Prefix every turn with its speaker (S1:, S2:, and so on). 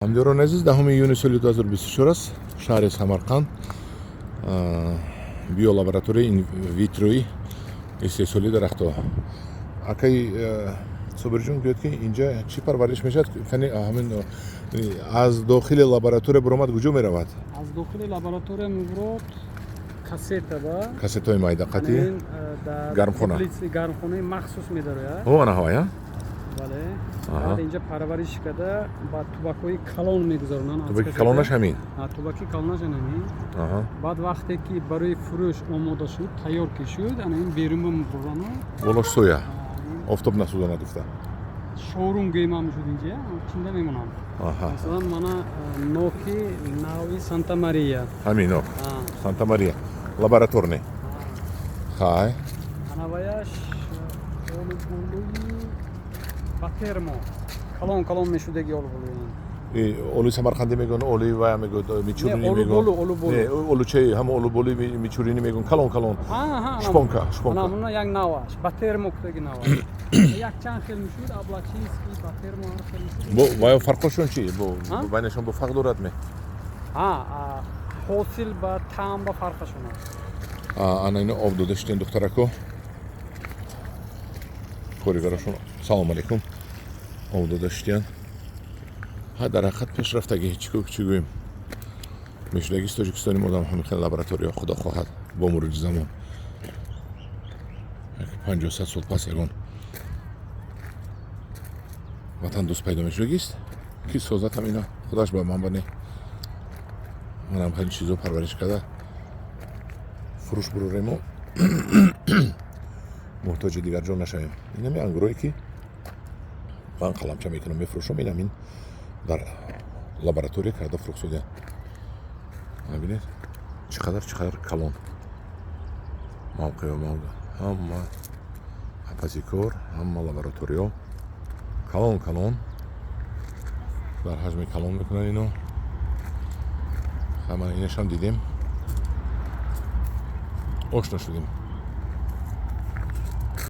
S1: Ҳамдиёрони азиз, 10 июни соли 2024 аст. Шаҳри Самарқанд, биолабораторияи ин-витрои истеҳсоли дарахтҳо. Акай Собирҷон, гӯяд, ки инҷа чӣ парвариш мешавад? Кани, ҳамин аз дохили лаборатория буромад, куҷо меравад?
S2: Аз дохили лаборатория мебурод кассета ба
S1: Кассетаҳои майда қатӣ.
S2: Дар
S1: Гармхона.
S2: Гармхонаи махсус медарояд.
S1: О, ана ҳавая.
S2: Бале, баъд инҷа парвариш карда, ба тубакҳои калон мегузаронанд.
S1: Тубаки калонаш ҳамин.
S2: Тубаки калонаш ҳамин. Баъд вақте ки барои фурӯш омода шуд, тайёр ки шуд, ана ин берун мебурдану.
S1: Болош соя, офтоб насӯзонад гуфта.
S2: Шоурум гӯем мешуд, инҷа чинда мемонанд. Масалан, мана ноки нави Санта Мария.
S1: Ҳамин нок Санта Мария лабораторный, хай.
S2: Анаваяш олуболуи ба термо, калон калон мешудаги олуболуи.
S1: Олуи самарқандӣ мегӯян, олуи вая мегӯяд, мичурини.
S2: Олуболу, олуболу.
S1: Олучаи ҳама олуболуи мичурини мегӯян, калон калон, шпонка, шпонка.
S2: Ана як наваш ба термо кудаги наваш, якчанд хел мешуд, аблачинский, ба термо, ҳар хел мешуд.
S1: Бо вая фарқошон чи? Бо байнашон бо фарқ дорад ме?
S2: Ҳосил ба таъм ба фарқашон аст.
S1: Ана ино об дода шудем, духтарако, коригарошон. Салому алейкум. Об дода шудиян. Ҳа, дар ҳақиқат пешрафтагӣ, чӣ гӯем, мешудагист. Тоҷикистони модам ҳамин хел лаборатория, худо хоҳад, бо мурури замон, 50-100 сол пас ягон ватандӯст пайдо мешудагист, ки созад ҳамина худаш ба ман ба не, манам хеле чизо парвариш карда фурӯш бурорему муҳтоҷи дигар ҷо нашавем. Инами ангурое, ки ман қаламча мекунам, мефурӯшам, инамин дар лаборатория карда фурӯхтшудия. Бинед, чӣ қадар, чӣ қадар калон мавқеъ, ҳама апазикор, ҳама лабораториё калон калон, дар ҳаҷми калон мекунанд ино. Мана инашам дидем, ошно шудем.